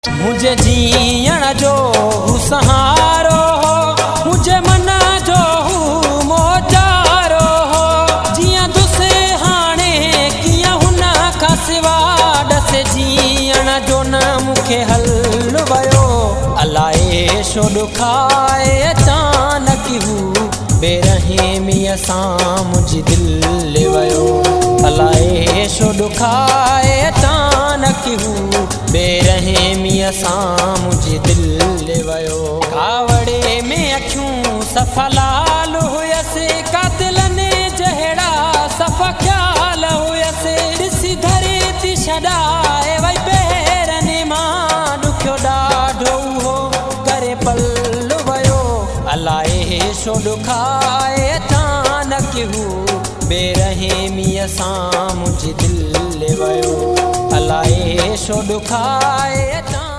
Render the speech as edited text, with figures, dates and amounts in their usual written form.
منهنجي جيئڻ جو هو سهارو هو، منهنجي من جو هو موچارو هو. جيئندس هاڻي ڪيئن هن کان سوا، ڏس جيئڻ جو نه مون کي حل ويو. الائي ڇو ڏکائي اچانڪ هو بيرحميء سان منهنجي دل ويو. الائي ڇو ڏکائي اچانڪ هو بيرحميء سان منهنجي دل ويو. ڪاوڙي ۾ اکيون صفا لال هيس، قاتلن جهڙا صفا خيال هيس. ڏسي ڌرتي ڇڏائي وئي پيرن مان، ڏکيو ڏاڍو اهو ڪري پل ويو. الائي ڇو ڏکائي اچانڪ هو بيرحميء سان منهنجي دل ويو. الائي ڇو ڏکائي اچانڪ.